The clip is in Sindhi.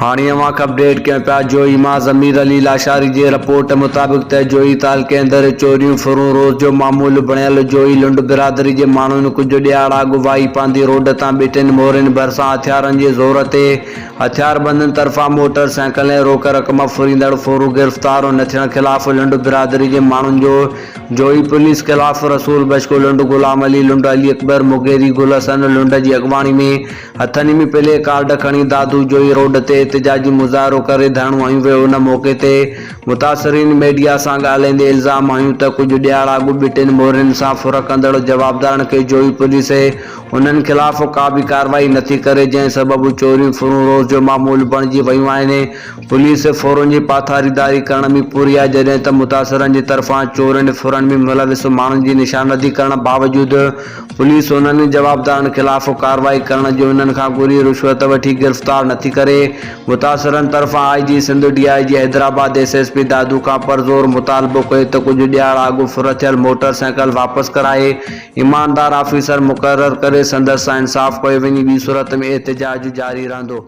هاڻي اوهان کي اپڊيٽ ڪيون پيا جوهي مان ضمير علي لاشاري جي رپورٽ مطابق ته جوهي تعلقي اندر چوريون ڦرون روز جو معمول بڻيل جوهي لنڊ برادري جي ماڻهن ڪجهه ڏهاڙا اڳ واهي پانڌي روڊ تان ٻٽين مورين ڀرسان هٿيارن جي زور تي هٿياربندن طرفان موٽر سائيڪل ۽ روڪ رقم ڦريندڙ ڦورو گرفتار نه ٿيڻ خلاف لنڊ برادري جي ماڻهن جو جوهي پوليس خلاف رسول بشڪو لنڊ، غلام علي لنڊ، علي اڪبر مغيري، گل حسن لنڊ جي اڳواڻي ۾ هٿن ۾ پلي ڪارڊ کڻي دادو جوهي روڊ تي احتجاجي مظاهرو ڪري ڌرڻو هنيو ويو ان موقعي تي متاثرين ميڊيا سان ڳالهائيندي الزام هنيو ته ڪجهه ڏهاڙا اڳ ٻٽين مورين سان ڦر ڪندڙ جوابدارن کي جوهي پوليس انهن خلاف ڪا به ڪارروائي نٿي ڪري جنهن سبب چوريون ڦرون روز جو معمول بڻجي ويون آهن پوليس ڦورن جي پاٿاريداري ڪرڻ ۾ پوري آهي جڏهن ته متاثرن جي طرفان چورين ڦرن ۾ ملوث ماڻهن جي نشاندهي ڪرڻ باوجود پوليس انهن جوابدارن خلاف ڪارروائي ڪرڻ جي انهن کان ڳري رشوت وٺي گرفتار نٿي ڪري متاثرن طرفان I G Sindh D I G Hyderabad S S P Dadu کان پرزور مطالبو ڪيو ته ڪجهه ڏهاڙا اڳ ڦر ٿيل موٽر سائيڪل واپس ڪرائي ايماندار آفيسر مقرر ڪري سندس سان انصاف ڪيو وڃي ٻي صورت ۾ احتجاج جاري رهندو.